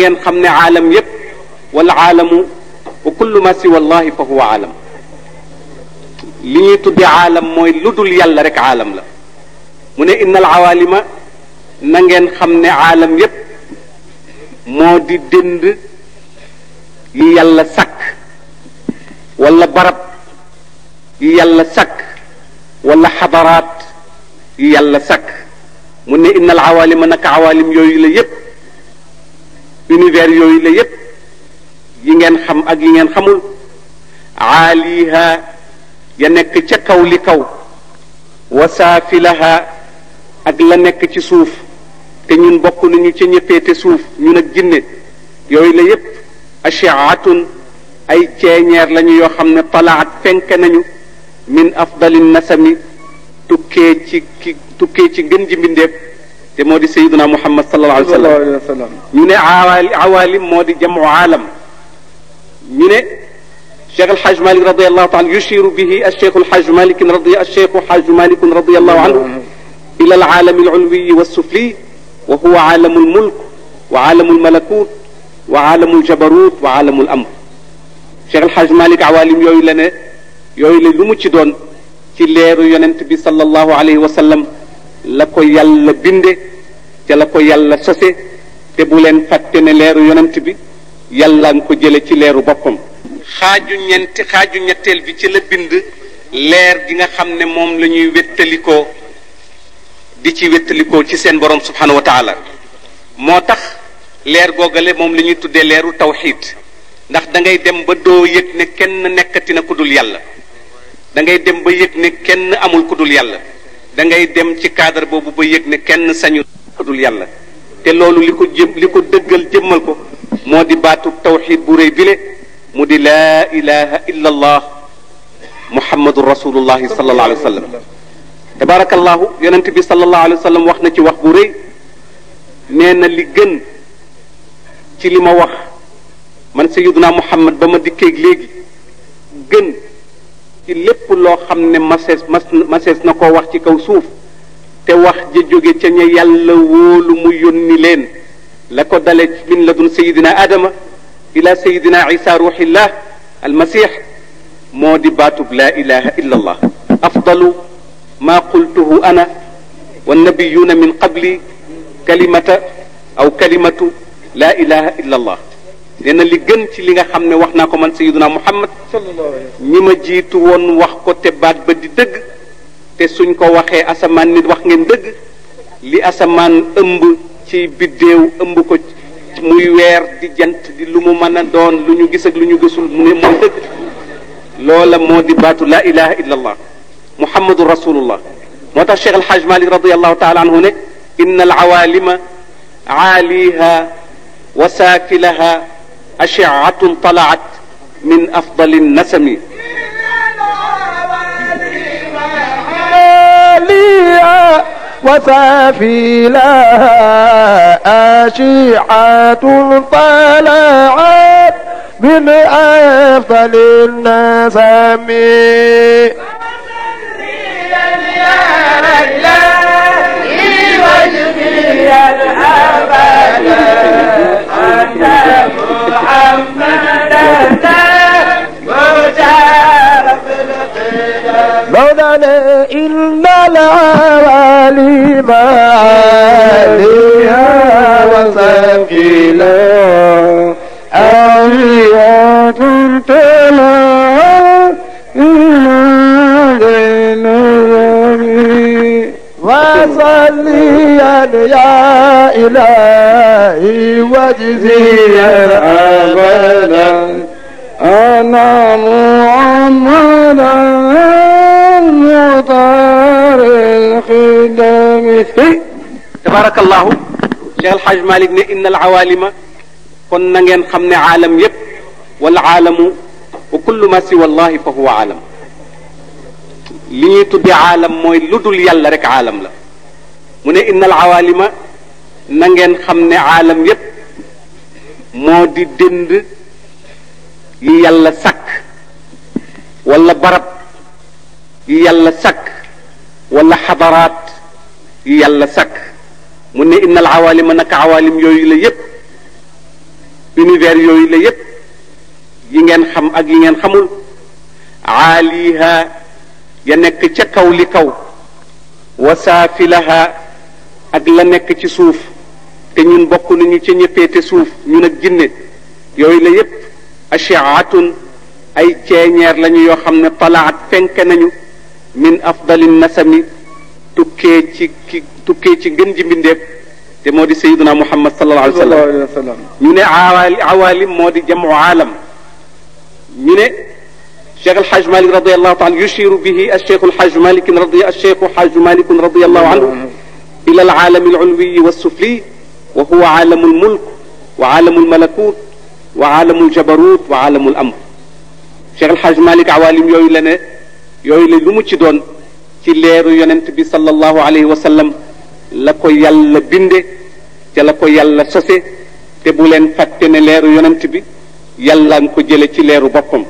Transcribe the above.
ngeen xam ne aalam yépp wala aalamu wa kullu ma siwa allahi fa huwa aalam. li ñuy tudde aalam mooy lu dul yàlla rek aalam la. mu ne innal awaalima na ngeen xam ne aalam yépp moo di dënd yi yàlla sakk wala barab yi yàlla sakk wala xadaraat yi yàlla sakk. mu ne innal awaalima naka awaalim yooyu la yépp univers yooyu la yépp yi ngeen xam ak yi ngeen xamul aaliha ya nekk ca kaw li kaw wa saafilaha ak la nekk ci suuf te ñun bokk nañu ca ñëppeete suuf ñun ak jinne yooyu la yépp ashiatun ay ceeñeer lañu yoo xam ne talaat fenk nañu min afdalin nasami tukkee ci gën ji mbindeef te moo di sayyiduna muhammad sallallahu alayhi wa sallam. ñu ne awaalim moo di jamu aalam. ñu ne cheikh alhaj malik radiallahu taala yushiru bihi alcheikh alhaj malik radiallahu anhu ila alaalami alulwiyi walsufli wa huwa aalamu almulk wa aalamu almalakut wa aalamu aljabarut wa aalamu alamr. cheikh alhaj malik awaalim yooyu la ne yooyu la lu mu ci doon ci leeru yonent bi sallallahu alayhi wa sallam la ko yàlla binde ca la ko yàlla sose te bu leen fàtte ne leeru yonent bi yàlla nga ko jële ci leeru boppam. xaaju ñetteel bi ci la bind leer gi nga xam ne moom la ñuy wéttalikoo di ci wéttalikoo ci seen borom subhanahu wa taala. moo tax leer googale moom la ñuy tuddee leeru tawxiid ndax da ngay dem ba doo yëg ne kenn nekkati na ku dul yàlla. da ngay dem ba yëg ne kenn amul ku dul yàlla. da ngay dem ci cadre boobu ba yëg ne kenn sañu ku dul yàlla. te loolu li ko dëggal jëmmal ko moo di baatu tawxiid bu rëy bile mu di laa ilaha illa allah muhammadun rasulullahi sallallahu alayhi wa sallam. tabarakallahu yonent bi sallallahu alayhi wa sallam wax na ci wax bu rëy nee na li gën ci li ma wax man sayyiduna muhammad ba ma dikkeeg léegi gën ci lépp loo xam ne masees na koo wax ci kaw suuf te wax ja jóge ca ña yàlla wóolu mu yónni leen la ko dale min ladun sayidina adama ila sayidina isa ruuxillah almasih moo di baatub laa ilaha illa allah. afdalu ma qultuhu ana wannabiyuna min qabli kalimatu laa ilaha illa allah. nee na li gën ci li nga xam ne wax naa ko man sayyiduna muhammad ñi ma jiitu woon wax ko te baat ba di dëgg te suñ ko waxee asamaan nit wax ngeen dëgg li asamaan ëmb ci biddéew ëmb ko muy weer di jant di lu mu mën a doon lu ñu gis ak lu ñu gisul mu ne mooy dëgg. loola moo di baatu laa ilaha illa allah muhammadun rasulullah. moo tax cheikh alhaj malik radiallahu taala anhu ne inna al awalima aaliha wa saafilaha ashiatun talaat min afdali nasami. وسافلها أشعة طلعت من أفضل النسم. مولانا إن العوالم عاليها وثقيلا آيات تلا وصليا يا إلهي واجزيا أبدا أنا محمدا مطار الخدم. tabarakallahu cheikh alhaj malik ne inna al awalima kon na ngeen xam ne aalam yépp wala aalamu wa kullu ma siwa allahi fa huwa aalam. li ñuy tudde aalam mooy lu dul yàlla rek aalam la. mu ne inna al awalima na ngeen xam ne aalam yépp moo di dënd yi yàlla sakk wala barab yi yàlla sakk wala xadaraat yi yàlla sakk. mu ne innal awaalima naka awaalim yooyu la yépp univers yooyu la yépp yi ngeen xam ak yi ngeen xamul aaliha ya nekk ca kaw li kaw wa saafilaha ak la nekk ci suuf te ñun bokk nañu ca ñëppeete suuf ñun ak jinne yooyu la yépp ashiatun ay ceeñeer lañu yoo xam ne talaat fenke nañu min afdali nasami tukkee ci gën ji mbindeef te moo di sayyiduna muhammad sallallahu alayhi wa sallam ñu ne awalim moo di jamu aalam ñu ne cheikh alhaj malik radiallahu taala yushiru bihi alcheikh alhaj malik radiallahu anhu ila alaalami alulwiyi walsufli wa huwa aalamu almulk wa aalamu almalakut wa aalamu aljabarut wa aalamu alamr cheikh alhaj malik awalim yooyu la ne yooyu la lu mu ci doon ci leeru yonent bi sallallahu alayhi wa sallam la ko yàlla binde ca la ko yàlla sose te bu leen fàtte ne leeru yonent bi yàlla nga ko jële ci leeru boppam